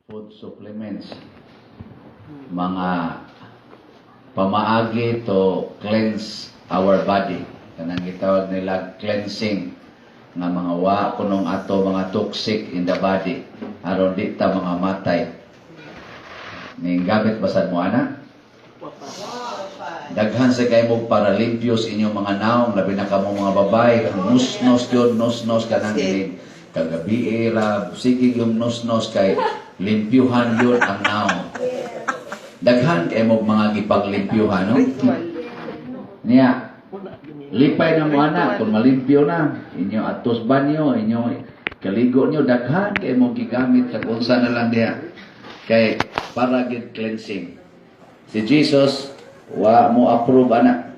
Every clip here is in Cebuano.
Food supplements, mga pamaagi to cleanse our body. Kanang gitawag nila cleansing nga mga wa kunong ato mga toxic in the body aron di ta mga matay. Ning gamit basad mo ana? Daghan sa kay mo para limpios inyong mga naong, labi na kamo mga babae, nusnos yun, nusnos kanang inig kagabi ra, sige yung nusnos kay limpyuhan yun ang naong. Daghan kay mo mga gipaglimpyuhan, no? Niya, lipay na mo ana kung malimpyo na inyo atos banyo, inyo kaligo nyo, daghan kay mo gigamit sa unsa na lang diha kay para gid cleansing. Si Jesus wa mo approve ana.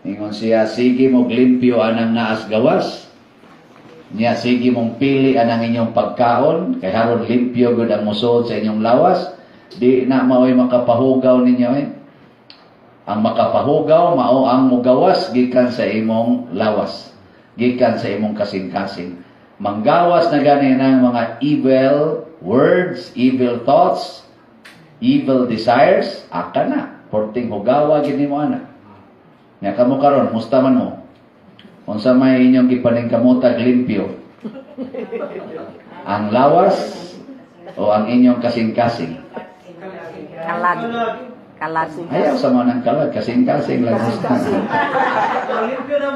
Ingon siya, sige mo limpyo anang naas gawas. Niya, sige mong pili anang inyong pagkaon kay haron limpyo gud ang musod sa inyong lawas. Di na mao'y makapahugaw ninyo eh. Ang makapahugaw mao ang mugawas gikan sa imong lawas, gikan sa imong kasing-kasing. Manggawas na gani ng mga evil words, evil thoughts, evil desires, aka na. Porting hugawa gini mo ana. Nya kamo karon, musta man mo? Unsa may inyong gipaningkamotag limpyo? Ang lawas o ang inyong kasing-kasing? Kalag. Kalag. Ayaw sa mga ng kalag, kasing-kasing lang.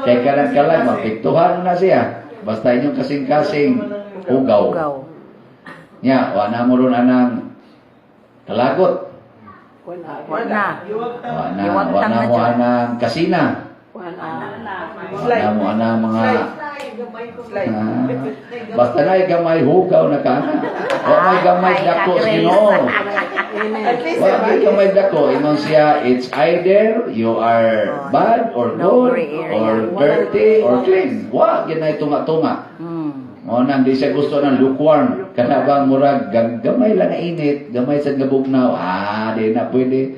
Kay kanang kalag, mapiktuhan na siya. Basta inyong kasing-kasing, hugaw. Hugaw. Nya, wa na mo ron anang kalagot. Wala na. Wa na, Iwagtang wa na na mo dyan. Anang kasina. Wa na mo anang mga. Ah, basta na gamay hugaw na ka na. Wa may gamay Ay, dako sa ka-Grace. Ginoo. At least, Wa may gamay dako. Ingon siya, it's either you are bad or No good gray area. Or dirty or clean. Wa ginay tunga-tunga. Mo nang di siya gusto ng lukewarm. Kana bang murag gamay lang nga init, gamay sa gabugnaw. Ah, di na pwede.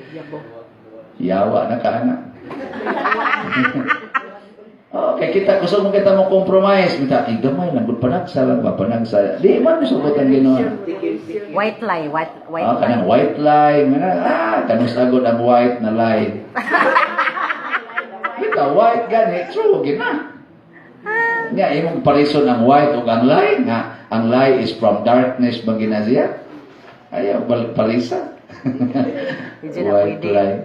Yawa na ka ana. Okay, kita gusto mo kita mo compromise. Mita, eh, gamay lang gud, panagsa lang ba, panagsa. Di man misugot ang Ginoo. White lie, white white Ah, lie. Kanang white lie, mana kanus agod ang white na lie. Kita white gani, true gina. Nya imong parison ang white ug ang lie nga ang lie is from darkness ba gina siya? Ayaw balik parisa. Hindi na White pwede. Lie.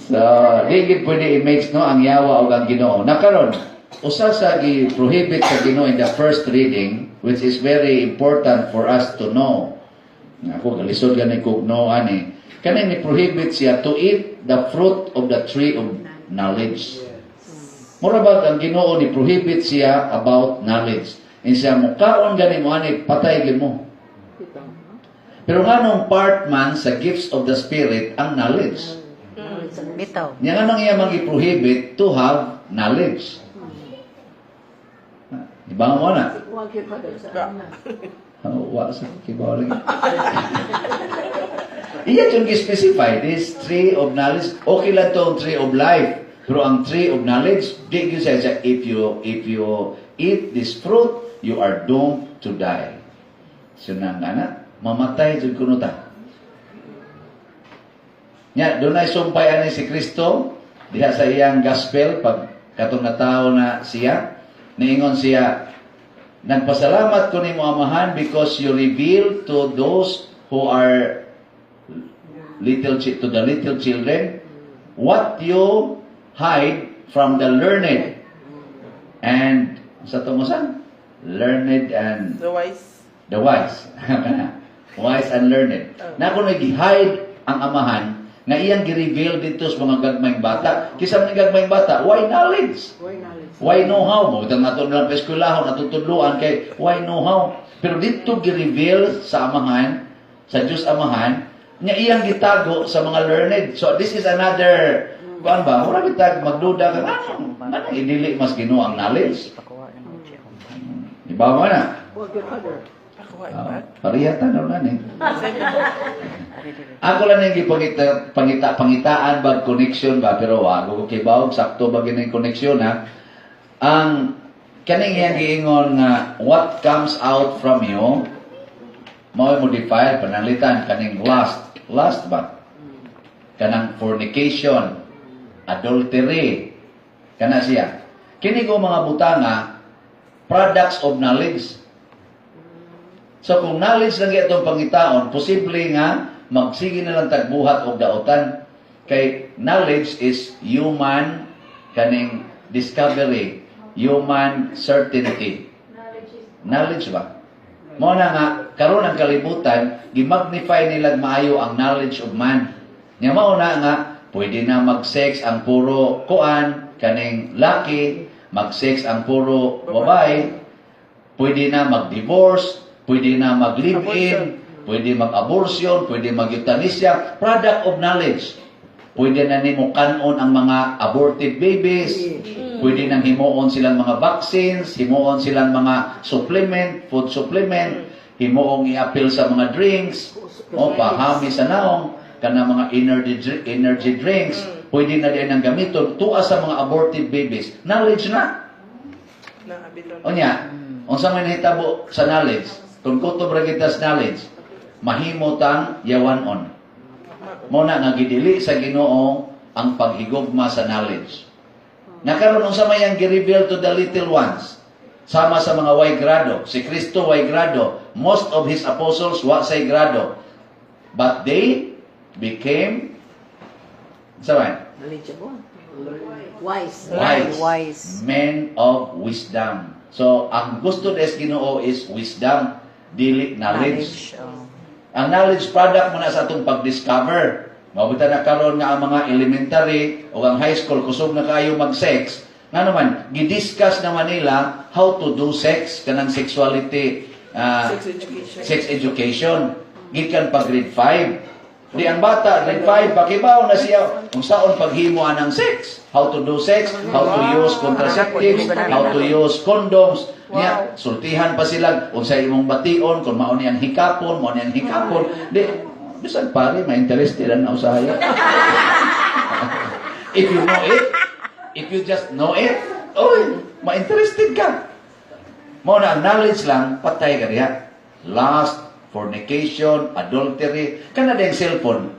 So, di gid pwede i-mix no ang yawa ug ang Ginoo. Nakaron, usa sa gi-prohibit sa Ginoo in the first reading, which is very important for us to know. Ako galisod gani kog know ani. Kani ni prohibit siya to eat the fruit of the tree of knowledge. Mura ba ang Ginoo ni prohibit siya about knowledge. In siya mukaon gani mo ani, patay gid mo. Pero nganong part man sa gifts of the Spirit ang knowledge? Bitaw. Nya nganong iya mang prohibit to have knowledge? Iba mo na. Oh, wa sa kibaw lagi. Iya yung gi-specify this tree of knowledge. Okay lang to ang tree of life. Pero ang tree of knowledge, di gyud siya, if you eat this fruit, you are doomed to die. So nang ana, mamatay jud kuno ta. Nya, dunay sumpay ani si Kristo diha sa iyang gospel pag katong natawo na siya, niingon siya, "Nagpasalamat ko nimo, Amahan, because you reveal to those who are little to the little children what you hide from the learned and," sa tumusan, learned and The wise. The wise. Wise and learned. Na kung nag-hide ang Amahan, nga iyang gi-reveal dito sa mga gagmayng bata. Kisa man gagmayng bata, why knowledge? Why knowledge? Why know how? Mo bitang nato lang pa eskwelahon, natutudloan kay why know how? Pero dito gi-reveal sa Amahan, sa Diyos Amahan, nga iyang gitago sa mga learned. So this is another kuan ba? Mura bitag magduda ka nga nganong idili mas Ginoo ang knowledge. Ipakuha na mo siya. Iba mo na. Pakuha Ah, ba? Pareha tanaw na ni. Ako lang yung gipangita pangita pangitaan ba connection ba, pero wa ko kibaw sakto ba gini connection ha. Ang kaning iyang giingon nga what comes out from you Mao mo defile pananglitan kaning lust. Lust ba? Kanang fornication, adultery, kana siya. Kini ko mga butanga, products of knowledge. So kung knowledge lang itong pangitaon, posible nga magsige na lang tagbuhat og daotan. Kay knowledge is human kaning discovery, human certainty. Knowledge ba? Mao na nga karon ang kalibutan gimagnify nila maayo ang knowledge of man. Nya mao na nga pwede na mag-sex ang puro kuan kaning laki, mag-sex ang puro babae, pwede na mag-divorce, pwede na mag-live-in, pwede mag-abortion, pwede mag-euthanasia, product of knowledge. Pwede na nimo kanon ang mga aborted babies, pwede nang himuon silang mga vaccines, himuon silang mga supplement, food supplement, himuong i-appeal sa mga drinks, o pahami sa naong, kana mga energy drinks, pwede na din ang gamiton tuwa sa mga aborted babies. Knowledge na. Na, bitaw. Unya, unsa may nahitabo sa knowledge? Kung kutob ra kita sa knowledge, mahimo tang yawan-on. Mao na nga gidili sa Ginoo ang paghigugma sa knowledge. Nakaron, unsa may ang gi-reveal to the little ones? Sama sa mga way grado. Si Kristo way grado. Most of his apostles wa say grado. But they became sa man? Knowledgeable. Wise. Wise. Wise. Men of wisdom. So, ang gusto des Ginoo is wisdom, dili knowledge. Knowledge. Oh. Ang knowledge, product mo na sa atong pag-discover. Mabuta na karon nga ang mga elementary o ang high school kusog na kayo mag-sex. Nga naman, gidiscuss naman nila how to do sex, kanang sexuality, Sex education. Sex education. Gikan pa grade 5. Di ang bata, grade 5, pakibaw na siya kung saon paghimo anang sex. How to do sex, how to use contraceptives, how to use condoms. Niya, sultihan pa sila unsay imong bation, kung mao ni ang hikapon, mao ni ang hikapon. Di, bisan pare, ma-interested na usahay. If you know it, if you just know it, oy, ma-interested ka. Mao na ang knowledge lang, patay ka diha. Lust, fornication, adultery, kana din cellphone.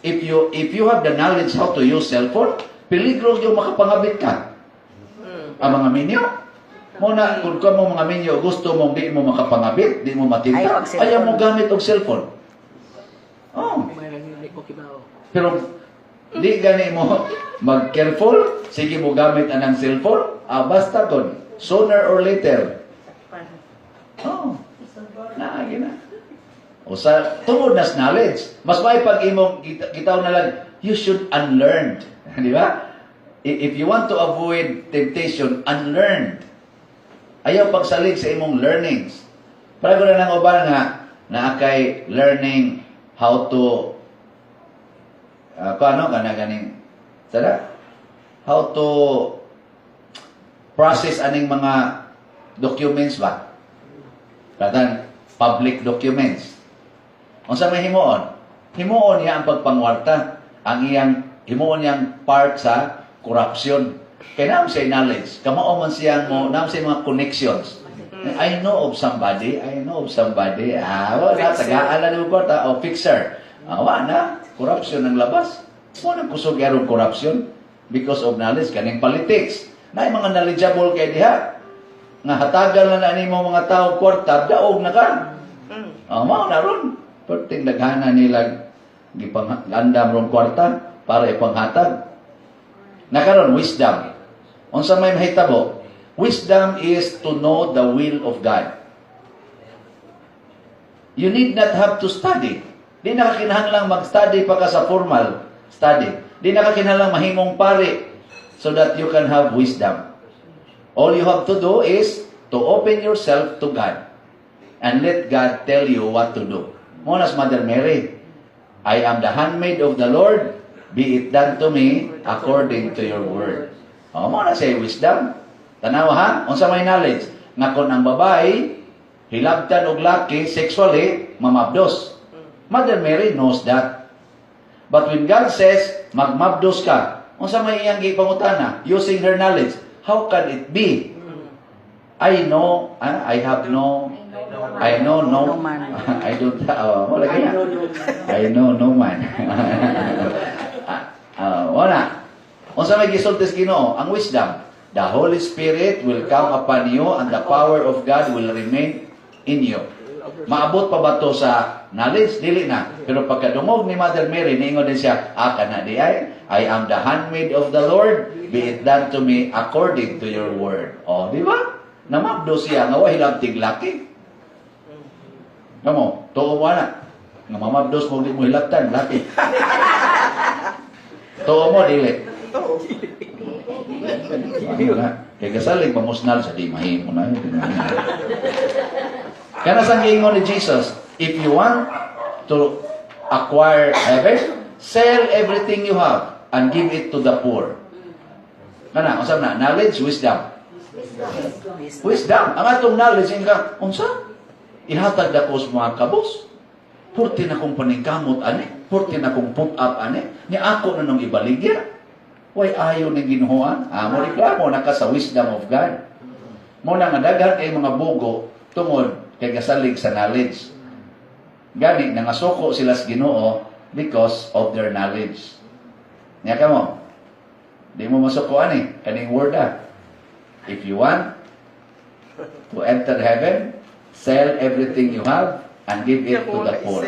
If you have the knowledge how to use cellphone, peligro yung makapangabit ka. Ang mga minyo. Mao na, kung ka mo mga minyo, gusto mong di mo makapangabit, di mo Ay, matinta, pag cellphone. ayaw mo gamit og cellphone. Oh. May hindi ko kibaw. Pero di gani mo mag-careful, sige mo gamit anang cellphone, basta kon sooner or later. Oh. Naagi na. O sa tungod na sa knowledge, mas may pag imong gitaw na lang, you should unlearn. Di ba? If you want to avoid temptation, unlearn. Ayaw pagsalig sa imong learnings. Para ko na nang uban nga, naa kay learning how to kung ano kana ganing sada how to process aning mga documents ba, Katan public documents. Unsa may himuon, himuon niya ang pagpangwarta, ang iyang himuon niyang part sa corruption kay naam siya knowledge, kamao man siyang mo naam siya mga connections. I know of somebody, I know of somebody. Ah, wala, Fixer. tagaan lang mo kwarta, o fixer. Ah, wala na, corruption ang labas. Mo nang kusog yarong corruption because of knowledge, kaning politics. Na mga knowledgeable kay diha. Nga hatagan lang na nimo mga tao kwarta, daog na ka. Ah, mao na ron. Perting daghana nila gipangandam rong kwarta para ipanghatag. Nakaron wisdom. Unsa may mahitabo? Wisdom is to know the will of God. You need not have to study. Di na ka kinahanglang mag-study pa ka sa formal study. Di na ka kinahanglang mahimong pare so that you can have wisdom. All you have to do is to open yourself to God and let God tell you what to do. Mao na Mother Mary, "I am the handmaid of the Lord, be it done to me according to your word." Oh, mao na siya wisdom. Tanawa ha, unsa may knowledge? Nga kon ang babae hilabtan og laki sexually, mamabdos. Mother Mary knows that. But when God says, "Magmabdos ka," unsa may iyang gipangutana? Using her knowledge, "How can it be? I know, I have no I know no, No man. I don't, wala I gina. know no. I know no man. Ah, wala. Unsa may gisulti sa Ginoo? Ang wisdom. The Holy Spirit will come upon you and the power of God will remain in you. Maabot pa ba to sa knowledge? Dili na. Pero pagkadungog ni Mother Mary, niingon din siya, "Ah, kana di ay, I am the handmaid of the Lord, be it done to me according to your word." Oh, di ba? Namabdo siya nga wa hilabtig laki. Kamo, tuo mo na. Nga mamabdos mo, di mo hilabtan, laki. Tuo mo, dili. Oo. Ano na? Kay kasalig pamusnal sa di mahimo na yun. Di mahimo. Kana sang giingon ni Jesus, if you want to acquire heaven, sell everything you have and give it to the poor. Kana, unsa na? Knowledge, wisdom. Wisdom. Ang atong knowledge, ingon ka, unsa? Ihatag na ko sa mga kabos. Purti na kong paningkamot ani, purti na kong put up ani, ni ako na nung ibaligya. Way ayo ning Ginoo-an. Ah, mo reklamo na ka sa wisdom of God. Mo na nga daghan kay mga bugo tungod kay gasalig sa knowledge. Gani nangasuko sila sa Ginoo because of their knowledge. Nya ka mo. Di mo masuko ani kaning word ah. If you want to enter heaven, sell everything you have and give it to the poor.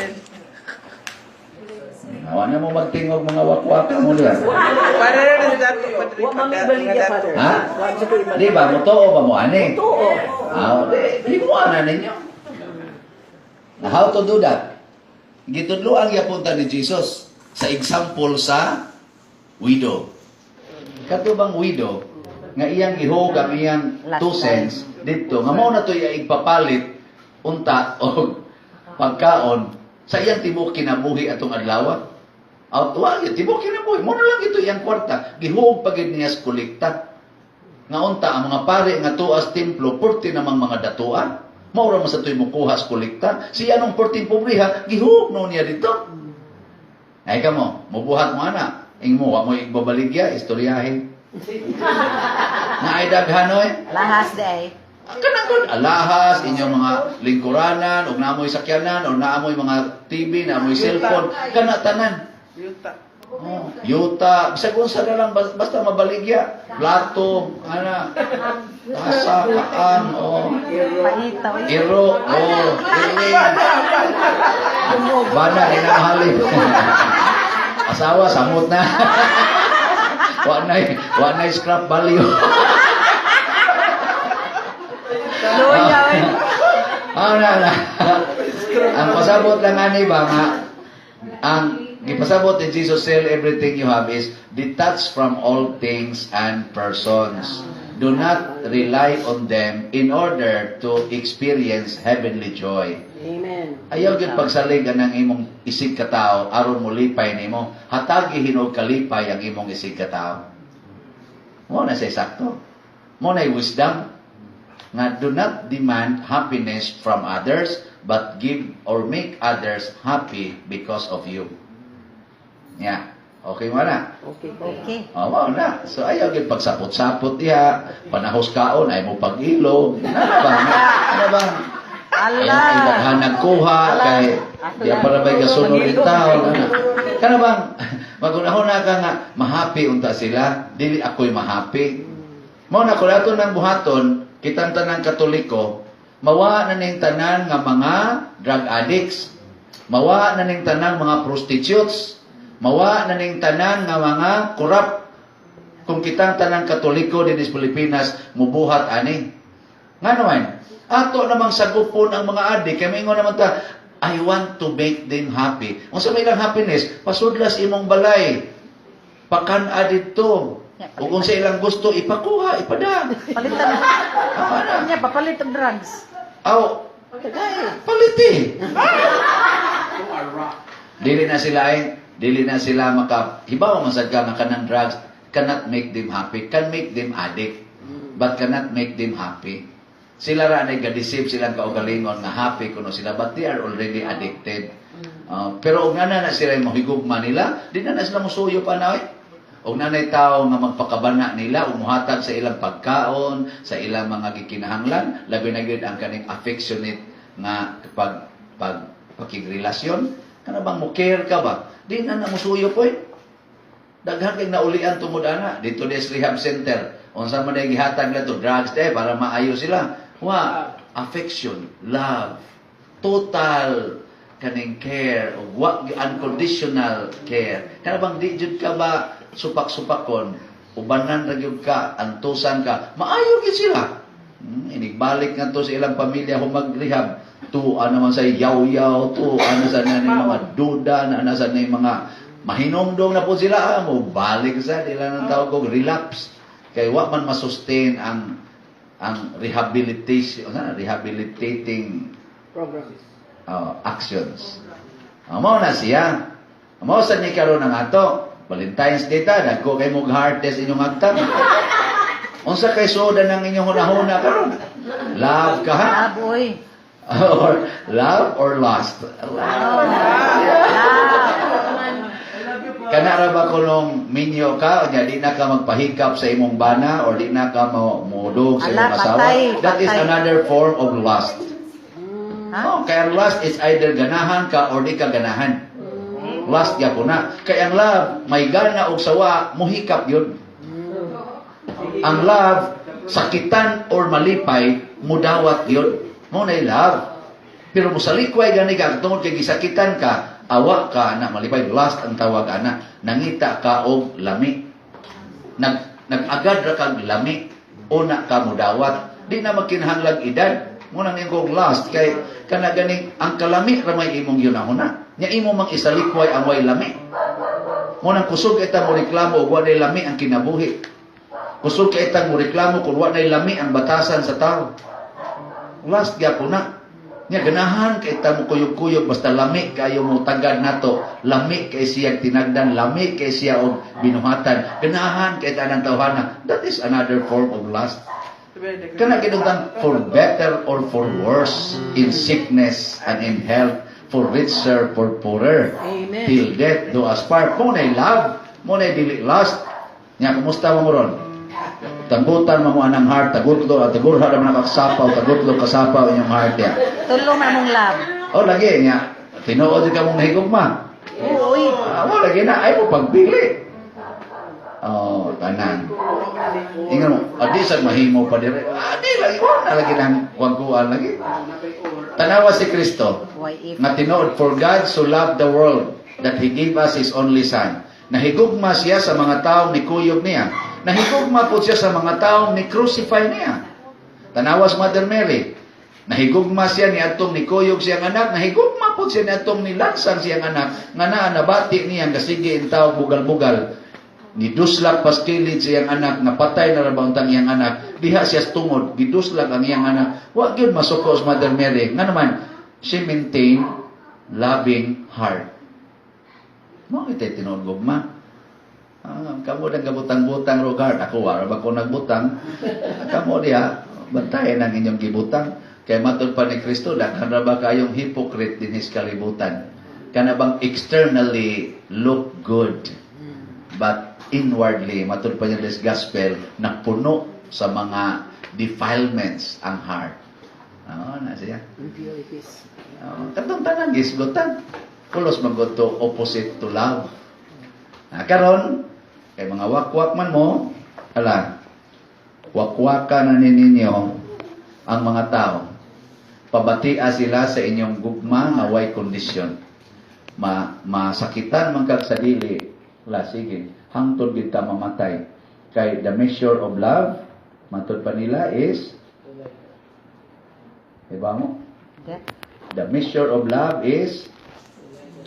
Wa na mo magtingog mga wakwaka mo diya. Para rin dato, Padre. Wa mami baligya, Father. Ha? Wa sa ko ibaligya. Di ba? Motoo ba mo ani? Totoo. Ah, di, himuan na ninyo. Na how to do that? Gitudloan gyapon ta ni Jesus sa example sa widow. Kato bang widow nga iyang gihug ang iyang Last 2 cents dito nga mao na to iya igpapalit unta og pagkaon sa iyang tibuok kinabuhi atong adlaw. Out wa gyud tibuok kinabuhi mo na lang ito iyang kwarta, gihug pa gyud niya sa kolekta. Nga unta ang mga pare nga tuas templo purti namang mga datuan. Mao ra man sa to'y mukuha sa kolekta. Siya nung purting pobreha, gihug no niya dito. Ay kamo, mubuhat mo ana. Ing mo, wa mo igbabaligya, istoryahin. Na ay daghan oy. Lahas di ay. Ang kanang gud, alahas, inyong mga lingkuranan, ug naamoy sakyanan, o naamoy mga TV, naamoy cellphone, kana tanan. Yuta. Oh, yuta, bisag unsa na lang basta mabaligya, plato, ana, tasa, kaan, oh. Pangita. Oy. Iro, oh, iring. Bana, ginamahali. Asawa, samot na. Wa na scrap value. Luya, oy. Ah, na, na. Ang pasabot lang ani ba nga ang gipasabot ni Jesus, "Sell everything you have," is detach from all things and persons. Do not rely on them in order to experience heavenly joy. Amen. Ayaw gyud pagsalig ang imong isig katao aron mo lipay nimo. Hatagi hinog kalipay ang imong isig katao. Mo na sa sakto. Mo na wisdom nga do not demand happiness from others but give or make others happy because of you. Yeah. Okay mo na. Okay. Okay. Oh, mao na. So ayaw gyud pagsapot-sapot diha, panahos kaon ay mo pag-ilog. Ano ba? Ano ba? Ala. Ay, daghan nagkuha kay di pa ra bay kasunod in taon. Ano? Kana bang magunahuna ka nga mahappy unta sila, dili ako'y mahappy. Mao na kung ato nang buhaton, kitang tanang Katoliko, mawa na ning tanan nga mga drug addicts, mawa na ning tanang mga prostitutes, mawa na ning tanan nga mga corrupt. Kung kitang tanang Katoliko dinhi sa Pilipinas mubuhat ani. Nga naman, ato namang sagupon ang mga adik, kay maingon naman ta, "I want to make them happy." Unsa may ilang happiness? Pasudlas imong balay. Pakan-a didto. Ug kung sa ilang gusto, ipakuha, ipada. Palitan. Ah, ana. Nya papalit og drugs. Aw, paliti. Dili na sila ay, dili na sila maka, hibaw man sad ka nga kanang drugs cannot make them happy, can make them addict, but cannot make them happy. Sila ra nay ga-deceive silang kaugalingon nga happy kuno sila, but they are already addicted. Pero og nana na sila mohigugma nila, di na na sila mosuyo pa na oy. Og nanay tao nga magpakabana nila, umuhatag sa ilang pagkaon, sa ilang mga gikinahanglan, labi na gyud ang kaning affectionate Nga pag pag pakigrelasyon, kana bang mo care ka ba? Di na na musuyo po eh. Daghan kay naulian tungod ana dito des rehab center. Unsa man ay gihatag na to drugs de para maayo sila. Wa affection, love, total kaning care o wa unconditional care. Kana bang di jud ka ba supak-supakon, ubanan ra gyud ka, antusan ka, maayo gyud sila. Inigbalik nga to sa ilang pamilya humag rehab. Tuwa naman sa yaw-yaw, tuwa na sa na mga duda, na na sa na mga mahinomdom na po sila, ah, mo balik sa nila ng tawag og relapse. Kay wa man masustain ang rehabilitation, ano, rehabilitating Program. Actions. Mao na siya. Mao sa ni karon ang ato. Valentine's Day ta, dagko kay mog heart test inyong agtang. Unsa kay soda ng inyong hunahuna karon? Love ka ha? Love, oy. Or love or lust? Love. Kana ra ba kunong minyo ka, unya di na ka magpahikap sa imong bana or di na ka mo modog sa imong Ala, asawa? patay, That is patay. another form of lust. Ha? Oh, kaya ang lust is either ganahan ka or di ka ganahan. Lust gyapon na. Kaya ang love, may gana og sawa, muhikap yun. Ang love, sakitan or malipay, mudawat yun. Mao na love. Pero musalikway gani ka, tungod kay gisakitan ka, awa ka na malipay, lust ang tawag ana. Nangita ka og lami. Nag-agad ra kag lami, una ka mudawat. Di na magkinahanglag edad. Mao nang kog lust kay kana ganing ang kalami ra may imong yunahuna. Nya imo mang isalikway ang way lami. Mao nang kusog kita mo reklamo og walay lami ang kinabuhi. Kusog kay itang mo reklamo kung walay lami ang batasan sa tao. Lust gyapon na. Nya ganahan kay ta mo kuyog-kuyog basta lami kayo mo tagad nato, lami kay siya tinagdan, lami kay siya og binuhatan. Ganahan kay ta ng tawhana. That is another form of lust. Kana kinungtang for better or for worse, in sickness and in health, for richer, for poorer. Amen. Till death do us part. Mao na love, mao na dili lust. Nya kumusta mo ron? Tagutan mo mo anang heart, tagutlo, at tagurha naman ang kasapaw, tagutlo kasapaw inyong heart ya. Tulo na mong love. O lagi nya, tinuod ka mong nahigugma. Uy. Ah, mo lagi na ay mo pagpili. Oh, tanan. Ingon mo, adi sa mahimo pa dire. Adi lagi wa na lagi nang kuan lagi. Tanawa si Kristo Why if? nga tinuod, "For God so loved the world that He gave us His only Son." Nahigugma siya sa mga taong nikuyog niya. Nahigugma po siya sa mga taong ni-crucify niya. Tanawas Mother Mary. Nahigugma siya ni atong nikuyog siyang anak, nahigugma po siya ni atong nilansang siyang anak, nga naa nabati niya nga sige in tao bugal-bugal. Niduslak paskilid sa iyang anak, napatay na ra ba untang iyang anak, diha siya sa tungod, giduslak ang iyang anak. Wa gyud masuko sa Mother Mary. Nga naman, she maintained loving heart. Mao kitay tinuod gugma. Ah, kamo nang gabutang-butang rogard. Ako wala ba ko nagbutang? Kamo diha, bantayan ang inyong gibutang. Kay matod pa ni Kristo, daghan ra ba kayong hypocrite dinhi sa kalibutan? Kana bang externally look good, but inwardly, matod pa niya this gospel, napuno sa mga defilements ang heart. Oo, na siya. Impurities. Oh, katong tanan gisgutan. Pulos man gud to opposite to love. Na karon kay mga wakwak man mo, ala, wakwaka na ni ninyo ang mga tao. Pabatia sila sa inyong gugma nga way kondisyon. Ma masakitan man kag sa dili, la sige, hangtod gid ta mamatay. Kay the measure of love, matod pa nila is, diba mo? Death. The measure of love is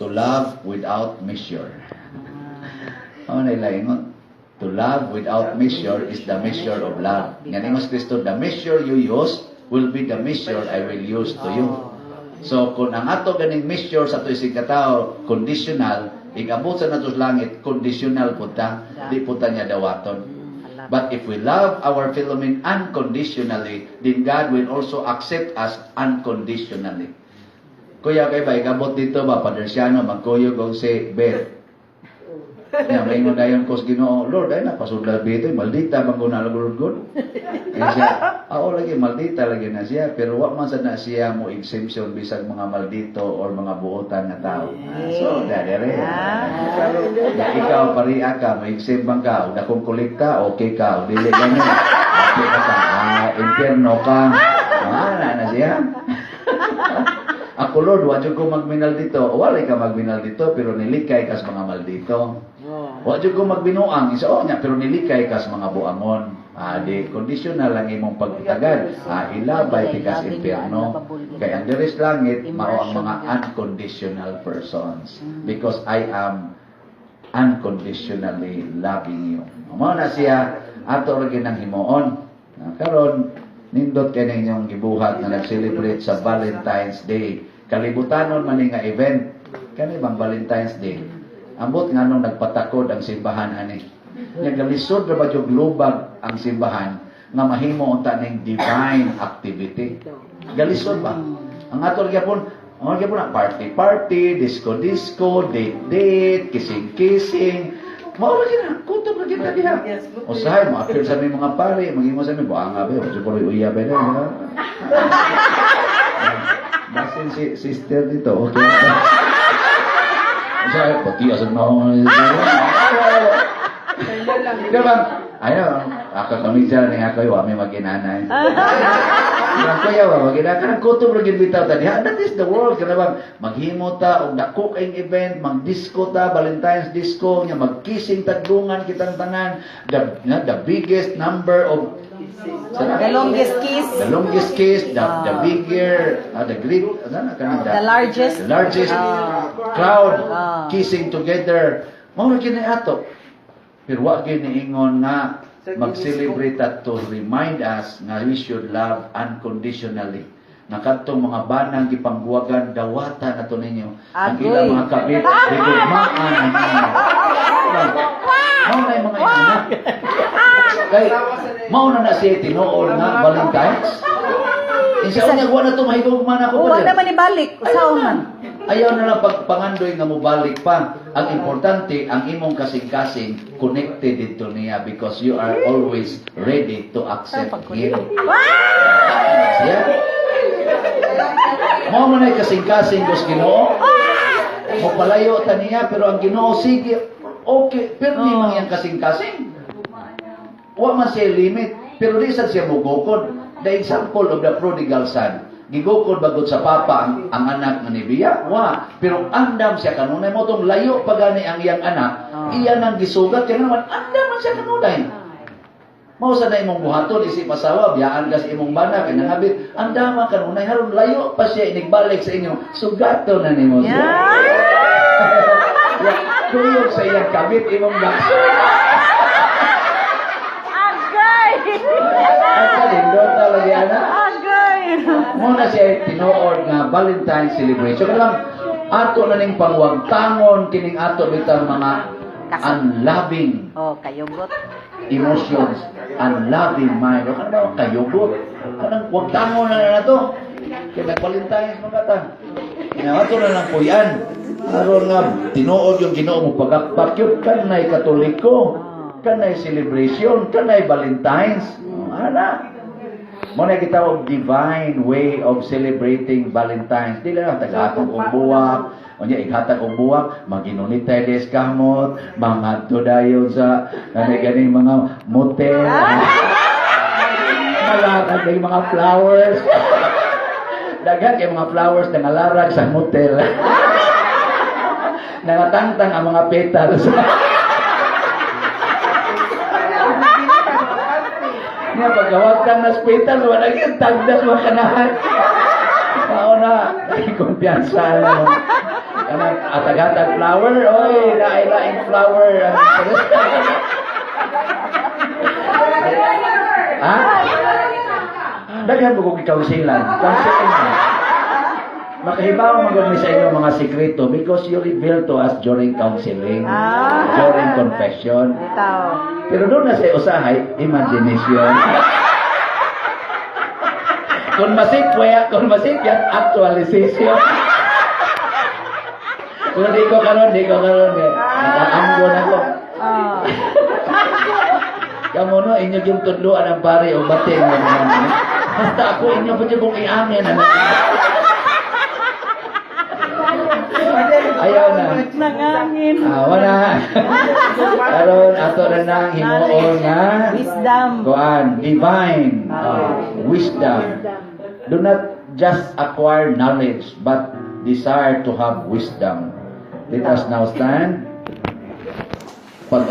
to love without measure. Ano na ingon? To love without measure is the measure of love. Nga ni mas Kristo, "The measure you use will be the measure I will use to you." So kung ang ato ganing measure sa ato isig katao conditional, igabot sa nato sa langit conditional pud ta, di pud ta niya dawaton. Ala. But if we love our fellow men unconditionally, then God will also accept us unconditionally. Kuya, kay ba, ikabot dito ba, Padersiano, magkuyog og si Beth. Ya, maingon dayon ko sa Ginoo, "Lord, ay napasudla bito, maldita bang na, Lord God?" Kaya siya, "Oo lagi, maldita lagi na siya, pero wa man sad na siya mo exemption bisag mga maldito or mga buotan nga tao." Ah, so, dadere. Ya, ikaw, pariha ka, mo exempt bang ka, o dakong kolekta, okay ka, o dili ganyan. Okay ka ka, ah, impyerno ka. Ah, na siya. "Ako, Lord, wa jud ko magminal dito." Wala ka magminal dito, pero nilikay kas mga maldito. "Wa jud ko magbinuang." Isa oh, niya, pero nilikay kas mga buangon. Ah, di conditional lang imong pagtagad. Ah, ilabay ti kas impyerno. Kay ang diri sa langit mao ang mga unconditional persons because I am unconditionally loving you. Mao na siya ato ra gyud ang himuon. Ah, karon nindot kay ninyong gibuhat nga nag-celebrate sa Valentine's Day. Kalibutanon man ni nga event. Kani bang Valentine's Day? Ambot nganong nagpatakod ang simbahan ani. Nya galisod ra ba jud lubag ang simbahan nga mahimo unta ning divine activity? Galisod ba? Ang ato gyapon, ang gyapon na party party, disco disco, date date, kissing kissing. Mao ra gyud na, kutob ra gyud ta diha. Usahay mo appeal sa aming mga pare, maghimo sa aming buanga ba, jud ko uya ba na. Basin si sister dito, okay. Usahay pati asa na. Di ba? Ayaw, ako kami dyan, nga kayo, kami maginanay. Ang kuya ba, maginanay. Kanang kutob ra gyud bitaw ta diha. That is the world. Kana bang maghimo ta og dako kayong event, mag-disco ta, Valentine's disco, nya mag-kissing tagdungan kitang tanan. The biggest number of The longest kiss. The longest kiss, the bigger, the great, ano na, kanang The largest. The largest crowd kissing together. Mao ra gyud ni ato. Pero wa gyud niingon nga mag-celebrate at to remind us nga we should love unconditionally. Nga kadtong mga banang gipangbuwagan, dawata na to ninyo. Ang Agoy. ilang mga kabit, higugmaan na ninyo. Mao na yung mga inana. Kay mao na na siya tinuod nga Valentine's. Insa unya wa na to mahigugma na ko Wa pa. naman ibalik. Usaon man. Ayaw na lang pagpangandoy nga mobalik pa. Ang importante, ang imong kasing-kasing connected dito niya because you are always ready to accept him. Siya? Mao man ay kasing-kasing kus Ginoo. Mo palayo ta niya pero ang Ginoo sige okay pero di man iyang kasing-kasing. Wa man siya limit pero di sad siya mugukod. The example of the prodigal son. Gigukod bagod sa papa ang anak nga nibiya? Wa. Pero andam siya kanunay mo tong layo pa gani ang iyang anak, iya nang gisugat kaya naman andam man siya kanunay. Mao sa na imong buhaton isip asawa, biyaan ka sa imong bana kay nangabit, andama kanunay haron layo pa siya inigbalik sa inyo, sugato na nimo siya. Yeah. Kuyog sa iyang kabit imong bakso. Agay! At kalindot ta lagi ana. Agay! Muna siya tinuod nga Valentine's celebration. Kanang ato na ning pangwagtangon kining ato bitang mga unloving Oh, kayugot. Emotions, unloving mind. O kanang kayugot. Kanang wagtangon na na to. Kaya nag-Valentine's mga ta. Ato na ng puyan. Aron nga tinuod yung Ginoo mo pagakpak yun kanay Katoliko, kanay celebration, kanay Valentine's. Ana. Mo na kita og divine way of celebrating Valentine's. Dili lang tagahatag og buwak, unya ighatag og buwak, maginunitay des kamot, mangadto dayon sa kanay ganing mga motel. Malatag kay mga flowers. Daghan kay mga flowers na ngalarag sa motel. Nangatangtang ang mga petals. Nga pagkawagtang nas petals, wala gyud tagdas mga kanahan. Mao na, ay kumpiyansa mo. Kanang atag-atag flower, oy, lain-laing flower. Ha? Daghan mo kong ikaw-silan. Counseling mo. Makahibaw man gud mi sa inyo mga sekreto because you reveal to us during counseling, during confession. Bitaw. Pero doon na sa usahay, imagination. Kung masipya, actualization. Pero di ko karon eh. Nakaanggon ako. Ah. Kamo no, inyo yung tudloan ang pare o bate nga mga. Basta ako inyo pa kong iamin. Ano? Ayaw na. Nangangin. Ah, wala. Karon ato na nang himuon nga Wisdom. kuan, divine wisdom. Do not just acquire knowledge, but desire to have wisdom. Let us now stand. Pag